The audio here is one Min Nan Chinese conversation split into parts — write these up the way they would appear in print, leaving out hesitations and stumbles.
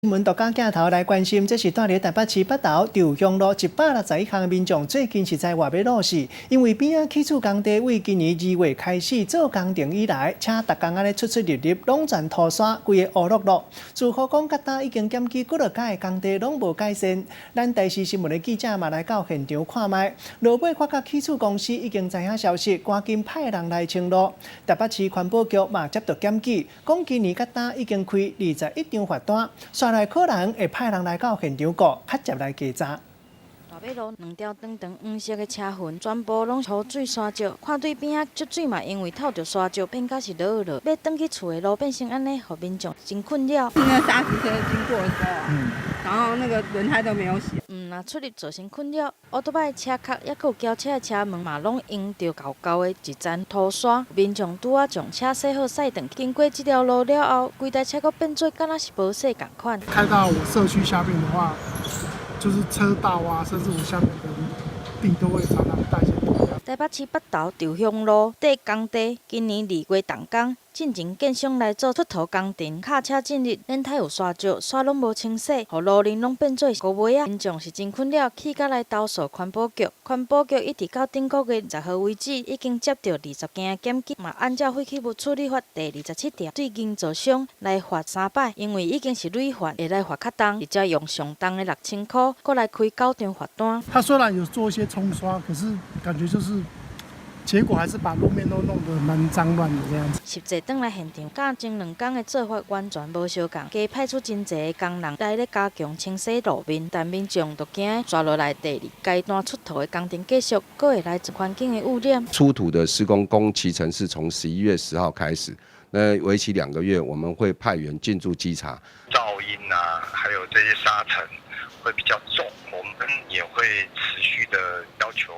聞獨家鏡頭來關心，這是蹛佇台北市北投稻香路161巷的民眾，最近實在活欲落死，因為邊仔起厝工地為今年2月開始做工程以來，車逐工按呢出出入入，攏全塗沙，規个烏漉漉。住戶講，佮今已經檢舉幾落擺工地攏無改善。咱台視新聞的記者嘛來到現場看覓，落尾發覺起厝公司已經知影消息，趕緊派人來清路。台北市環保局嘛接到檢舉，講今年佮今已經開21張罰單。紲來可能會派人來到現場顧，較捷來稽查。大馬路兩條長長黃色的車痕，全部攏雨水沙石。看對邊仔積水嘛，因為透著沙石，變甲是濁濁。欲轉去厝的路變成按呢，予民眾真困擾。那個砂石車經過的時候，然後那個輪胎都沒有洗。毋若出入造成困擾，歐多擺車殼，猶閣有轎車的車門嘛，攏用著厚厚的一層塗沙。民眾拄仔將車洗好駛轉，經過這條路了後，規台車閣變做敢若是無洗仝款。開到我社區下面的話，就是車道啊，甚至我下面的地都會常常帶一些土。台北市北投稻香路底工地今年2月動工，進前建商來做出塗工程，卡車進入，輪胎有沙石，沙攏無清洗，予路面攏變做烏尾仔，民眾是真困擾，去甲來投訴環保局。環保局一直到頂個月20號為止，已經接著20件檢舉，嘛按照廢棄物處理法第27條，對營造商來罰三擺，因為已經是累犯，會來罰較重，直接用上重的6000箍，閣來開九張罰單。他雖然有做一些沖刷，可是感覺就是結果還是把路面都弄得蠻髒亂的這樣子。實際轉來現場，佮前兩工的做法完全無相仝，加派出真濟的工人來咧加強清洗路面，但民眾就驚紲落來第二階段出塗的工程繼續，閣會來環境的污染。出土的施工工期程是從11月10號開始，那為期2個月，我們會派員進駐稽查。噪音啊，還有這些沙塵會比較重，我們也會持續的要求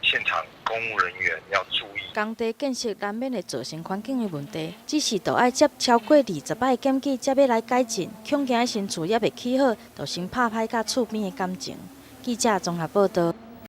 現場公務人員要注意。工地建設難免會造成環境的問題，只是著愛接超過20擺檢舉，才欲來改進。恐驚新厝猶未起好，就先拍歹佮厝邊的感情。記者綜合報道。